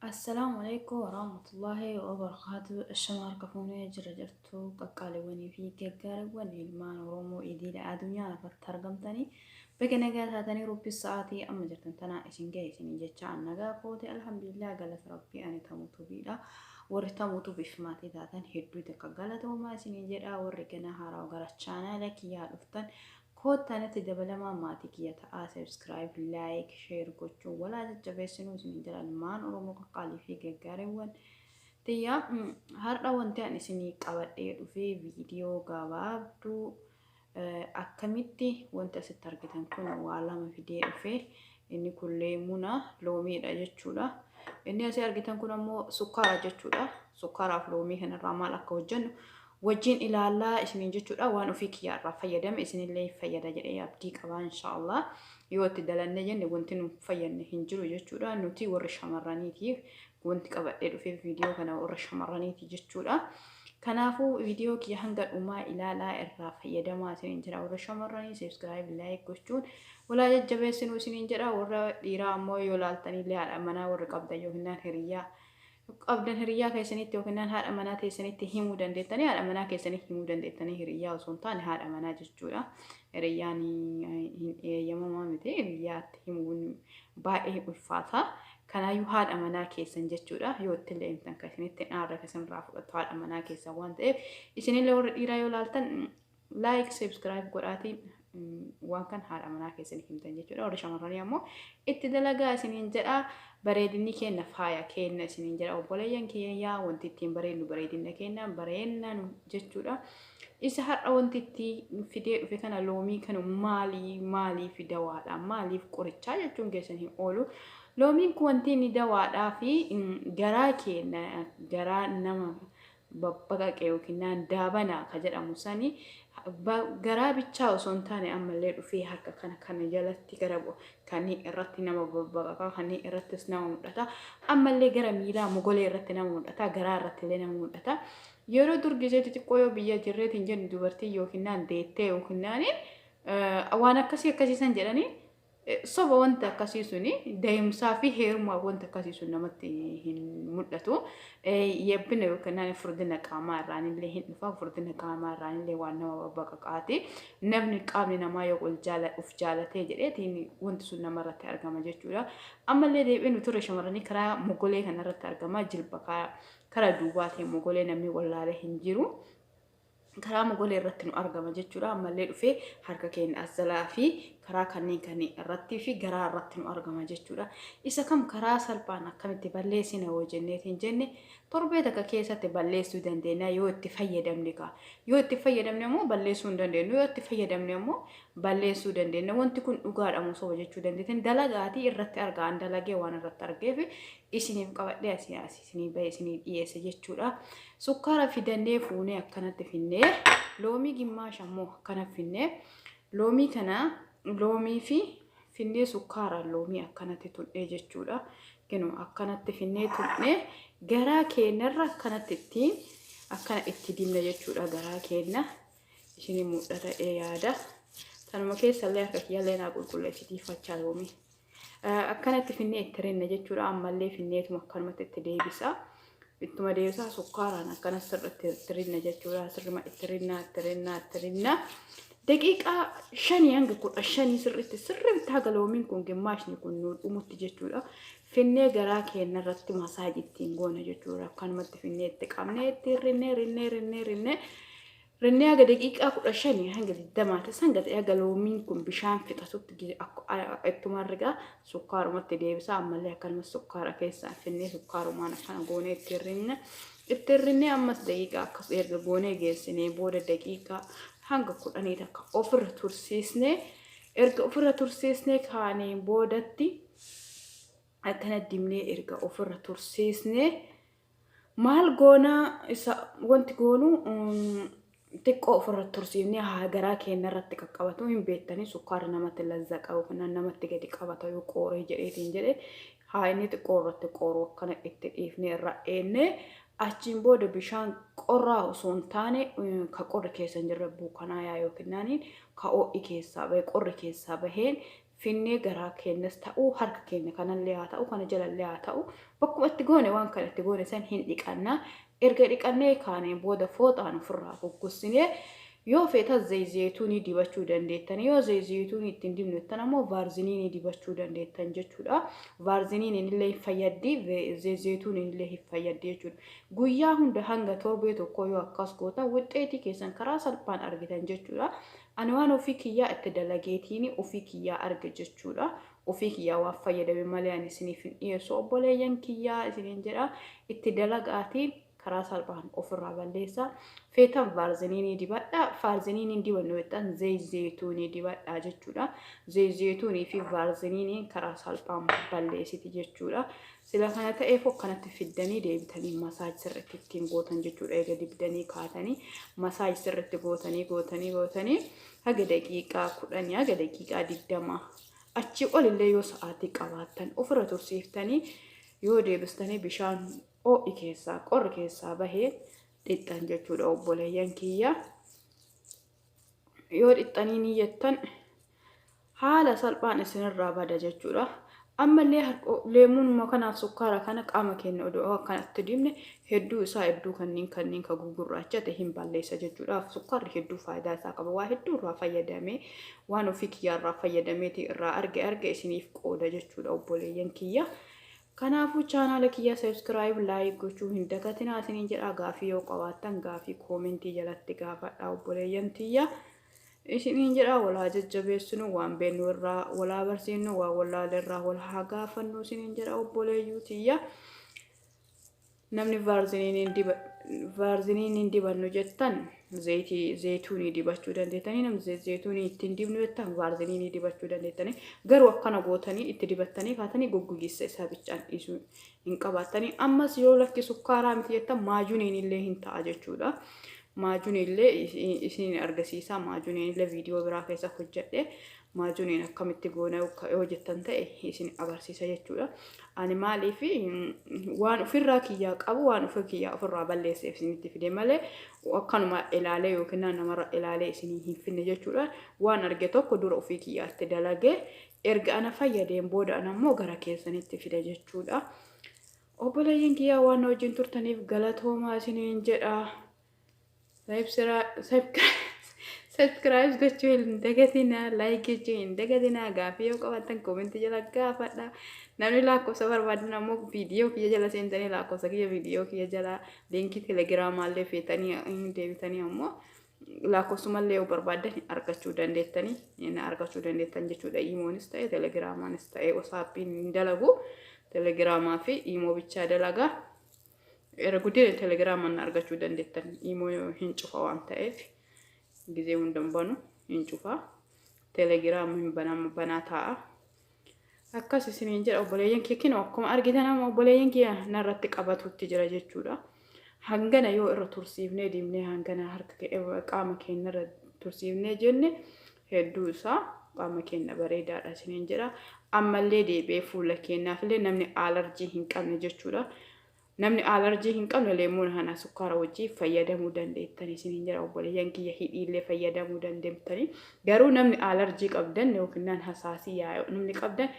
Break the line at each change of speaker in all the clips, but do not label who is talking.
Assalaamu alaikum warahmatullahi wabarakaatu. Ashama harka fuunee jira jirtu qaqqaaliiwwanii fi gaggaareewwan ilmaan Oromoo idiila addunyaa irratti argamtanii baga nagaa taatanii rubbi sa'aatii amma jirtan tanaa isin gahe isinii jecha an nagaa koote, alhamdulillah, galata rabbii. Ani tamutubiidha. Warri tamutubiif maatii taatan hedduu takka galatoomaa isinii jedha. Warri gana haaraa gara chaanaala kiyyaa dhuftan koottanatti dabalamaa, maatii kiyya ta'aa, subscribe, like, share gochuun walaa jajjabeessinuu isinii jedha. Ilmaan Oromoo qaqqaalii fi gaggaareewwan tiyya, har'a wanti ani isinii qabadhee dhufee viidiyoo gabaabduu akkamitti wanti asitti argitan kun waa lama fidee dhufee. Inni kun leemuna, loomiidha jechuudha. Inni asii argitan kun ammoo sukkaara jechuudha. Sukkaaraaf loomii kanarraa maal akka hojjennu wajjin ilaallaa isiniin jechuudha. Waan ofii kiyyaarraa fayyadame isinillee fayyada jedhee abdii qabaa, inshaallah. Yoo itti dalanne jenne wanti nu fayyadne hin jiru jechuudha. Nuti warri shamarraniitiif wanti qabadhee dhufee viidiyoo kana warra shamarraniiti jechuudha. Kanaafuu viidiyoo kiyya hanga dhumaa ilaalaa, irraa fayyadamaa isiniin jedha. Warra shamarranii subscribe, like gochuun walaa jajjabeessinuu isiniin jedha. Warra dhiiraa ammoo yoo ilaaltanillee haadha manaa warri qabdan yookiin hiriyaa qabdan hiriyaa keessanitti yookiin haadha manaa teessanitti himuu dandeettanii, haadha manaa keessanii himuu dandeettanii, hiriyaa osoo hin taane haadha manaa jechuudha. Hiriyaan hin eeyyamamaa miti, hiriyaatti himuun baay'ee ulfaata. Kanaayyuu haadha manaa keessan jechuudha. Yoo itti illee himtan kan isinitti hin aarre, kan isinirraa fudhatu haadha manaa keessan waan ta'eef, isinillee warra dhiiraa yoo ilaaltan like, subscribe godhaatiin waan kan haadha manaa keessanii himtan jechuudha. Warra shamarranii ammoo itti dalagaa isiniin jedha. Bareedinni keenya faaya keenya isiniin jedha. Obboleeyyan keenya, wanti ittiin bareednu bareedina keenya bareenna jechuudha. Isa har'a wanti itti fidee dhufe kana, loomii kana, maalii maaliif dawaadha, maaliif qorichaa jechuun keessan hin oolu. Loomiin kun wanti inni dawaadhaa fi garaa keenya, garaa nama babbaqaqe yookiin daabana ka jedhamu sani, garaa bichaa osoo hin taane ammallee dhufee harka kana kana jalatti gara kan irratti nama babbaqaqa, kan irrattis nama mul'ata. Ammallee gara miilaa mogolee irratti nama mul'ata, garaa irratti illee nama mul'ata. Yeroo dur gisee xixiqqoo yoo biyya jirreetiin jennu dubartii yookiin deettee yookiin waan akkasii akkasiisan jedhanii soba. Wanti akkasii suni deemsaa fi heerumaa wanti akkasii sun namatti hin mul'atu. Yebbina yookiin furdina qaamaa irraan illee hin dhufa. Furdina qaamaa irraan illee waan nama babbaqaqaati. Namni qaamni namaa yoo ol uf jaalatee jedheetiin wanti sun namarratti argama jechuudha. Ammallee deebiin nuti turre shamarranii karaa mogolee kanarratti argama. Jilba karaa duubaatiin mogolee namni wallaalee hin jiru. Karaa mogolee irratti nu argama jechuudha. Ammallee dhufee harka keenya as jalaa fi karaa kanneen kanneen irratti fi garaa irratti nu argama jechuudha. Isa kam karaa salphaan akkamitti balleessina yoo jenneetiin jenne, torbee takka keessatti balleessuu dandeenya yoo itti fayyadamne kaa. Yoo itti fayyadamne immoo balleessuu hin dandeenyu. Yoo itti fayyadamne immoo balleessuu dandeenya. Wanti kun dhugaadha moo soba jechuu dandeettan, dalagaatii irratti argaan dalagee waan irratti argeef isiniif qabadhee asii asii isinii bahee isinii dhiyeesse jechuudha. Sukkaara fidannee fuunee akkanatti finnee, loomii gimmaasha immoo akkana finnee, loomii kana loomii fi finnee sukkaaraan loomii akkanatti tunnee jechuudha. Kinu akkanatti finnee tunnee garaa keenyarra akkanatti ittiin akkana itti dibna jechuudha garaa keenya. Isinii mul'ata yaada. Tanuma keessallee harka kiyyallee naa qulqulleessitii fachaa loomii. Akkanatti finnee itti rinna jechuudha. Ammallee finneetuma akkanumatti itti deebisa. Ittuma deebisaa sukkaaraan akkana sirriitti itti rinna jechuudha. Sirrima itti rinna, itti rinna, itti rinna. Daqiiqaa 5 hanga 15 sirriitti sirriitti haga loomiin kun gimmaashni kun nu dhumutti jechuudha. Finnee garaa keenya irratti massage ittiin goona jechuudha. Akkanumatti finnee itti qabnee itti rinnee, rinnee, rinnee, rinnee. Rinnee haga daqiiqaa 15 hanga 20 hanga ta'e, haga loomiin kun bishaan fixatutti ittuma rigaa sukkaarumatti deebisa. Ammallee akkanumas sukkaara keessaa finnee sukkaarumaan akkana goonee itti rinna. Itti rinnee ammas daqiiqaa akkas erga goonee geessinee booda daqiiqaa hanga 10 takka ofirra tursiisnee, erga ofirra tursiisnee kaaneen boodatti akkana dibnee, erga ofirra tursiisnee maal goonaa? Isa wanti goonu xiqqoo ofirra tursiifnee haa garaa keenya irratti qaqqabatu. Hin beektanii, sukkaarri namatti lazzaqa yookiin namatti gadi qabata. Yoo qooree jedheetiin jedhe, haa inni xiqqoo irratti qooru akkana itti dhiifnee irra eennee, achiin booda bishaan qorraa osoo hin taane ka qorri keessa hin jirre buukanaayaa yookiin naaniin ka ho'i keessaa bahe, qorri keessaa baheen Finnee garaa keenyas ta'uu harka keenya kanallee haa ta'u kana jalallee haa ta'u bakkuma itti goone waan kana itti goone san hin dhiqannaa. Erga dhiqannee kaaneen booda fooxaan ofirraa goggossinee yoo feetan zayituunii dibachuu dandeettan, yoo zayituunii ittiin dibnu jettan ammoo vaarziniinii dibachuu dandeettan jechuudha. Vaarziniiniin illee hin fayyaddi, zayituuniin illee hin fayyaddi jechuudha. Guyyaa hunda hanga torbee tokko yoo akkas gootan wixxeetii keessan karaa salphaan argitan jechuudha. Ani waan ofii kiyyaa itti dalageetiin ofii kiyyaa arge jechuudha. Ofii kiyyaa waan fayyadame malee ani isiniif hin dhiyeessu obboleeyyan kiyyaa isiniin jedha. Itti dalagaatiin karaa salphaan ofirraa balleessaa. Feetan vaarziniinii dibadhaa. Vaarziniiniin dibannu jettan zayituunii dibadhaa jechuudha. Zayituunii fi vaarziniiniin karaa salphaan balleessiti jechuudha. Sila kana ta'eef akkanatti fiddanii deebitanii masaaj sirriitti ittiin gootan jechuudha. Eega dibdanii kaatanii masaaj sirriitti gootanii gootanii gootanii haga daqiiqaa 10 haga daqiiqaa 20 achi olillee yoo sa'aatii qabaattan ofirra tursiiftanii yoo deebistanii bishaan ho'i keessaa qorri keessaa bahee dhixxan jechuudha obboleeyyan kiyya. Yoo dhixxanii ni jettan haala salphaan isinirraa bada jechuudha. Ammallee leemuunuma kanaaf sukkaara kana qaama keenya odoo akkanatti dibne hedduu isaa hedduu kanneen ka gugurraachate hin balleessa jechuudha. Sukkaarri hedduu faayidaa isaa qaba. Waa hedduu irraa fayyadamee waan ofii kiyyaa irraa fayyadameeti irraa arge isiniif qooda jechuudha obboleeyyan kiyya. Kanaafuu chaanaala kiyya subscribe like gochuu hin dagatinaa isiniin jedha. Gaafii yoo qabaattan gaafii koomentii jalatti gaafadhaa obboleeyyan tiyya. Isiniin jedha walaa jajjabeessinu waan beennu irraa walaa barsiisnu waan wallaale irraa wal haa gaafannu isiniin jedha obboleeyyuu tiyya. Namni vaarziniin dibannu jettan zayituunii dibachuu dandeettanii, namni zayituunii ittiin dibnu jettan vaarziniinii dibachuu dandeettanii, garuu akkana gootanii itti dibattanii kaatanii goggogiissa isaa bichaan dhiisuu hin qabaattanii. Ammas yoo lakki sukkaaraa miti jettan maajuniin illee hin ta'a jechuudha. Maajuniin illee isin argisiisa. Maajuniin illee viidiyoo biraa keessa hojjedhe maajuniin akkamitti goona yoo jettan ta'e isin agarsiisa jechuudha. Ani maaliif waan ofirraa kiyyaa qabu waan ofirraa kiyyaa ofirraa balleesseef isinitti fide malee akkanuma ilaalee yookiin namarra ilaalee isinii hin finne jechuudha. Waan arge tokko dura ofii kiyyaatti dalagee erga ana fayyadeen booda ana immoo gara keessanitti fide jechuudha. Obboleeyyan kiyyaa waan wajjin turtaniif galatoomaa isiniin jedha. Subscribe gochuu hin dagatinaa, like gochuu hin dagatinaa, gaafii yoo qabaattan koomentii jala gaafadha. Namni lakkoofsa barbaadan ammoo viidiyoo kiyya jala seentanii lakkoofsa kiyya viidiyoo kiyya jala liinkii telegiraamaallee feetanii deebitanii ammoo lakkoofsumallee yoo barbaadan argachuu dandeettanii argachuu dandeettan jechuudha. Iimoonis ta'e telegiraamaanis ta'e wasaappiin hin dalagu. Telegiraamaa fi iimoo bichaa dalaga. Erga guddina telegiraamaan argachuu dandeettan iimoo hin cufa waan ta'eef gizee hundan banu hin cufa. Telegiraama hin banamu banaa taa'a. Akkas isiniin jedha obboleeyyan kiyya kinoo akkuma argitan amma obboleeyyan kiyya narratti qabatutti jira jechuudha. Hangana yoo irra tursiifnee dibnee hangana harka qaama keenya irra tursiifnee jenne hedduu isaa qaama keenya bareedaadha isiniin jedha. Ammallee deebi'ee fuula keenyaaf illee namni alarjii hin qabne jechuudha. Namni alarjii hin qabne leemuun kana sukkaara wajjin fayyadamuu dandeettanii isiniin jedha obboleeyyan kiyya hidhiillee fayyadamuu dandeettanii. Garuu namni alarjii qabdan yookiin hasaasii namni qabdan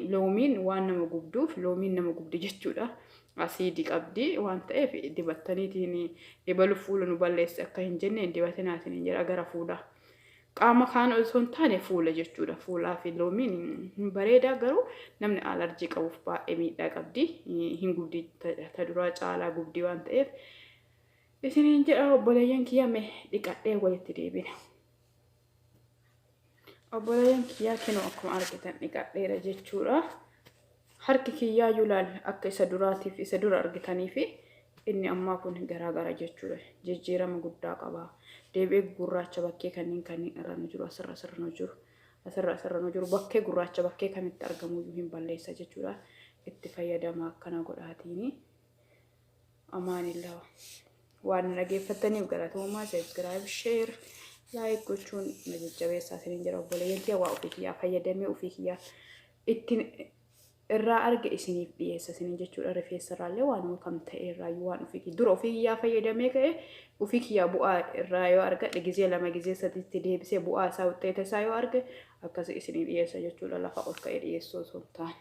loomiin waan nama gubduuf loomiin nama gubdi jechuudha. Asiidii qabdi waan ta'eef dibattaniitiin ebalu fuula nu balleesse akka hin jenne dibatinaa isiniin jedha gara fuulaa. Qaama kaan osoo hin taane fuula jechuudha. Fuulaa fi loomiin hin bareeda garuu namni alarjii qabuuf baay'ee miidhaa qabdi. Hin gubdi ta duraa caalaa gubdi waan ta'eef. Isiniin jedha obboleeyyan kiyya mee dhiqadhee walitti deebina. Obboleeyyan kiyyaa kinoo akkuma argitan dhiqadheera jechuudha. Harki kiyyaa iyyuu laal akka isa duraatiif isa dura argitanii fi inni ammaa kun garaagara jechuudha. Jijjiirama guddaa qaba. Deebi'ee gurraacha bakkee kanneen irra nu jiru asirra asirra nu jiru asirra asirra nu jiru bakkee gurraacha bakkee kamitti argamu iyyuu hin balleessa jechuudha. Itti fayyadama akkana godhaatiini. Amaanillaa waan dhageeffattaniif galatoomaa. Subscribe, share, like gochuun na jajjabeessaa isiniin jira obboleeyyan kiyya. Waa ofii kiyyaa fayyadamee ofii kiyyaa ittiin irraa arge isiniif dhiyeessa isiniin jechuudha. Rifeensa irraallee waan kam ta'e irraayyuu waan ofii dura ofii kiyyaa fayyadamee ka'e ofii kiyyaa bu'aa irraa yoo argadhe gizee 2 gizee 3tti deebisee bu'aa isaa wuxxeeta isaa yoo arge Akkasii isinii dhiyeessa jechuudha, lafa ol ka'ee dhiyeessuu osoo hin taane.